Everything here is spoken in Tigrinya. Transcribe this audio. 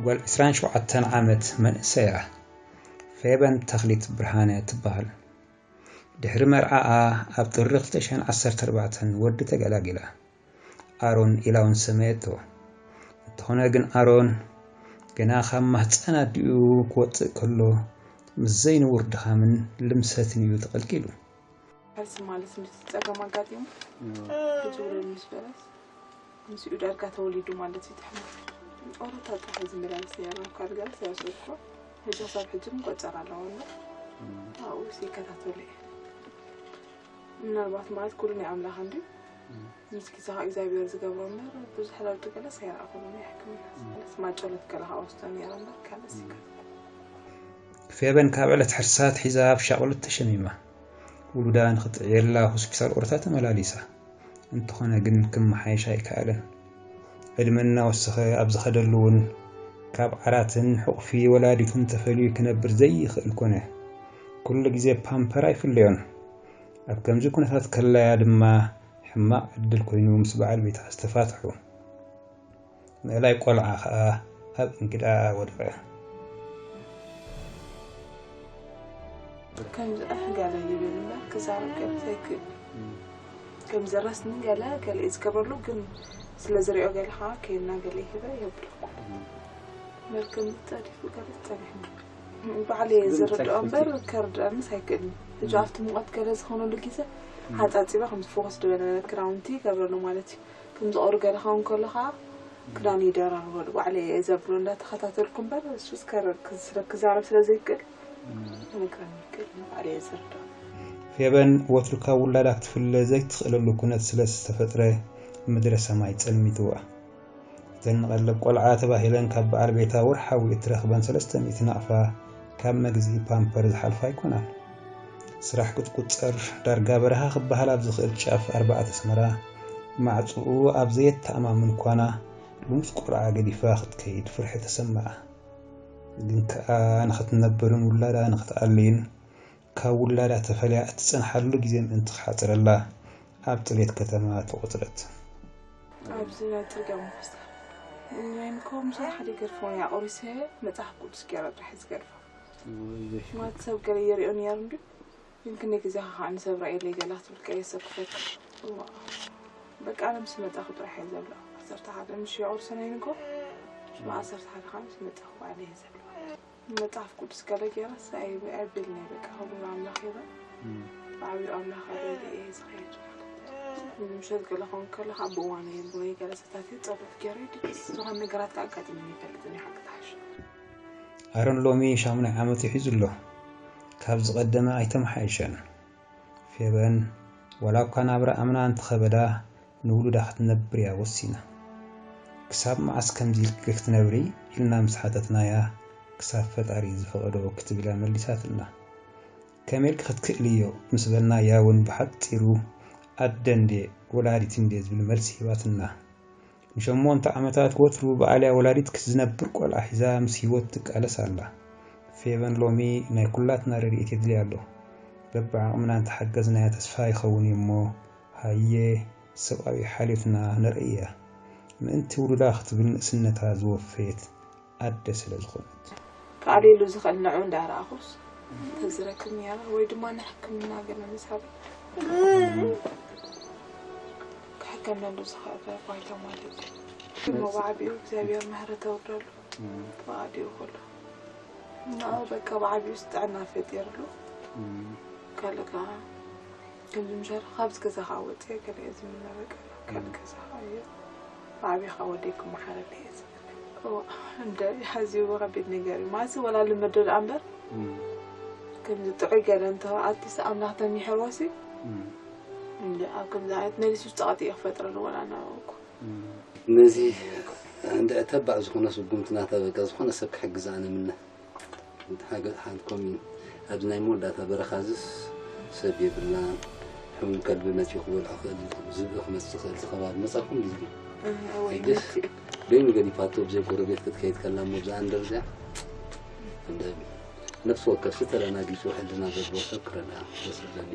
ጓል ዕስራን ሸውዓተን ዓመት መንእሰያ ፌበን ተኽሊት ብርሃነ ትበሃል። ድሕሪ መርዓኣ ኣብ ጥሪ ክልተ ሽሕን ዓሰርተ ኣርባዕተን ወዲ ተገላጊላ። ኣሮን ኢላ እውን ሰመየቶ። እንተኾነ ግን ኣሮን ገና ካብ ማህፀን ኣዲኡ ክወፅእ ከሎ ምስ ዘይንቡር ድኻምን ልምሰትን እዩ ተቐልቂሉ። ሕርሲ ማለት ምስ ጸገም ኣጋጢሙ ሕጂ ውለድ ምስ በለስ ምስኡ ዳርጋ ተወሊዱ ማለት እዩ። ትሕማ ኦሮታ ጥራሕ ዝመላለስ ነይራ፣ ካብ ካልጋሪ ሰበሰብኮ ሕጂ ክሳብ ሕጂ ምቆጸር ኣለዎ ኣሎ። ኣብኡ ይከታተሉ እየ። ምናልባት ማለት ኩሉ ናይ ኣምላኽ እንዲ ምስኪ ዝኻ እግዚኣብሔር ዝገብሮ እምበር ብዙሕ ለውጢ ገለስ ኣይረኣኹሉ ናይ ሕክምና ማለት ማጨሎት ገለ ከወስዶ ነይረ እምበር ካልስ ይከታተሉ። ፌበን ካብ ዕለት ሕርሳ ኣትሒዛ ኣብ ሻቕሎት ተሸሚማ። ውሉዳ ንኽጥዕየላ ሆስፒታል ኦሮታ ተመላሊሳ። እንተኾነ ግን ክመሓየሽ ኣይከኣለን። ዕድመ እናወሰኸ ኣብ ዝኸደሉ እውን ካብ ዓራትን ሕቑፊ ወላዲቱን ተፈልዩ ክነብር ዘይኽእል ኮነ። ኩሉ ግዜ ፓምፐር ኣይፍለዮን። ኣብ ከምዚ ኩነታት ከላያ ድማ ሕማቕ ዕድል ኮይኑ ምስ በዓል ቤታ ዝተፋትሑ። ምእላይ ቆልዓ ኸኣ ኣብ እንግዳ ወደቐ። ከምዚ ኣሕ ገለ ይብል እምበር ክዛረብ ገለ ዘይክእል። ከምዚ ረስኒ ገለ ገለ እዩ ዝገብረሉ፣ ግን ስለ ዝሪኦ ገለ ከዓ ከይና ገለ ይህበ የብሎ። መርክም ጸዲፉ ገለ ጸኒሕኒ። ባዕለይ ዝርድኦ እምበር ከርድኣንስ ኣይክእልን። ሕጂ ኣብቲ ሙቐት ገለ ዝኾነሉ ግዜ ሓጻጺበ ከምዚ ፎኸስ ዝበለ ክዳውንቲ ይገብረሉ ማለት እዩ። ከምዚ ቁሪ ገለ ክኸውን ከሎ ከዓ ክዳን ይደራርበሉ። ባዕለይ እየ ዘብሎ እንዳተኸታተልኩ እምበር እሱስ ከረ- ክዝረ- ክዛረብ ስለ ዘይክእል ክነግረኒ ይክእል። ባዕለይ እየ ዝርድኦ። ፌበን ወትሩ ካብ ውላዳ ክትፍለ ዘይትኽእለሉ ኩነት ስለ ዝተፈጥረ ምድረ ሰማይ ጸልሚትዋ። እተን ንቐለብ ቆልዓ ተባሂለን ካብ በዓል ቤታ ወርሓዊ እትረኽበን ሰለስተ ሚእቲ ናቕፋ ካብ መግዝኢ ፓምፐር ዝሓልፋ ኣይኮናን። ስራሕ ክትቁጸር ዳርጋ በረኻ ክበሃል ኣብ ዝኽእል ጫፍ ኣርባዕተ ኣስመራ ማዕጽኡ ኣብ ዘየተኣማምን ኳና ልሙስ ቆልዓ ገዲፋ ክትከይድ ፍርሒ ተሰምዓ። ግን ከኣ ንኽትነብርን ውላዳ ንኽትኣልይን ካብ ውላዳ ተፈልያ እትጸንሓሉ ግዜ ምእንቲ ክሓጽረላ ኣብ ጥሜት ከተማ ተቖጽረት። ኣብዚ ናይ ጽርግያ ምፍስታል ወይን ኮምሳ ሓደ ገርፎ ያቆሪሰ መጽሓፍ ቅዱስ ገይረ ጥራሕ ዝገርፋ ማለት ሰብ ገለ የሪኦ ነይሩ እንዲ ግን ክንደይ ግዜ ከዓ ንሰብ ራእየለይ ገላ ክትብል ቀየ ሰብ ክፈት በቃ ኣነ ምስ መጣኹ ጥራሕ እየ ዘብሎ ዓሰርተ ሓደ ምሽ ያቆርሰ ናይ ንጎ ዓሰርተ ሓደ ከዓ ምስ መጣኹ ባዕለ እየ ዘብሎ መጽሓፍ ቅዱስ ገለ ገይረስ ኣይብል ናይ በቃ ክብሪ ኣምላኽ ይበል። ብዓብዩ ኣምላኽ ኣበል እየ ዝኸይድ። ምሸት ገለ ኸውን ከሎ ካብ ብእዋን እየ ብወይ ገለ ሰታት እየ ጸሎት ገይረ ድግስ ዝኾነ ነገራት ኣጋጢመኒ ይፈልጥ እኔ ሓቂ ተሓሽ። ኣሮን ሎሚ ሻሙናይ ዓመቱ ሒዙ ኣሎ። ካብ ዝቐደመ ኣይተመሓየሸን። ፌበን ዋላ እኳ ናብራ ኣምና እንተኸበዳ ንውሉዳ ክትነብር እያ ወሲና። ክሳብ መዓስ ከምዚ ኢልኪ ክትነብሪ ኢልና ምስ ሓተትናያ ክሳብ ፈጣሪ ዝፈቐዶ ክትብል እያ መሊሳትልና። ከመይ ኢልኪ ክትክእልዮ ምስ በልናያ እውን ብሓጺሩ ኣደ እንዴ ወላዲት እንዴ ዝብል መልሲ ሂባትና። ንሸሞንተ ዓመታት ወትሩ ብኣልያ ወላዲት ክትዝነብር ቆልዓ ሒዛ ምስ ህይወት ትቃለስ ኣላ። ፌቨን ሎሚ ናይ ኩላትና ረድኤት የድልያ ኣሎ። በብዓቕምና እንተሓገዝናያ ተስፋ ይኸውን እዩ እሞ ሃየ ሰብኣዊ ሓልዮትና ነርእያ። ምእንቲ ውሉዳ ክትብል ንእስነታ ዝወፈየት ኣደ ስለ ዝኾነት። ክኣልየሉ ዝኽእል ንዑ እንዳረኣኹስ ተዝረክብ ነይራ ወይ ድማ ንሕክምና ገለ ምስ ሃበ ክሕከመሉ ዝኽእል ባይታ ማለት እዩ። እሞ ብዓቢኡ እግዚኣብሔር ምሕረት ኣውርደሉ ብኣዲኡ ኩሉ እና በቃ ብዓቢኡ ጥዕና ፈጢርሉ ካልእ ከዓ ከምዚ ምሸር ካብዚ ገዛ ከዓ ወፅየ ገለ እየ ዝምነ በቃ ካልእ ገዛ ከዓ እየ ብዓቢኡ ከዓ ወደይ ክመሓረለ እየ ዝብል እዋ እንደ ሐዚ እዋ ከቢድ ነገር እዩ ማለት ወላ ልመዶ ደኣ እምበር ከምዚ ጥዑይ ገለ እንተ ኣትሊስ ኣምላኽ ተሚሕርዎሲ እንደ ኣብ ከምዚ ዓይነት መሊሱ ውስጥ ቃጢ ክፈጥረሉ ወላ እናበልኩ ነዚ እንደ ተባዕ ዝኾነ ስጉምቲ ናታ በቃ ዝኾነ ሰብ ክሕግዝ ኣነ ምነ ሓንኮም ኣብዚ ናይ መወዳእታ በረኻ ዝስ ሰብ የብልናን ሕሙም ከልቢ መፂኡ ክበልዖ ክእል ዝብኢ ክመፅእ ዝኽእል ዝኸባቢ መፃኩም ድዩ በይኑ ገዲፋቶ ብዘይ ጎረቤት ክትከይድ ከላ እሞ ብዛኣ እንደርዚኣ እንደ ነፍሲ ወከፍ ዝተረናጊፁ ሕልና ዘለዎ ሰብ ክረድኣ ደስ ዝብለኒ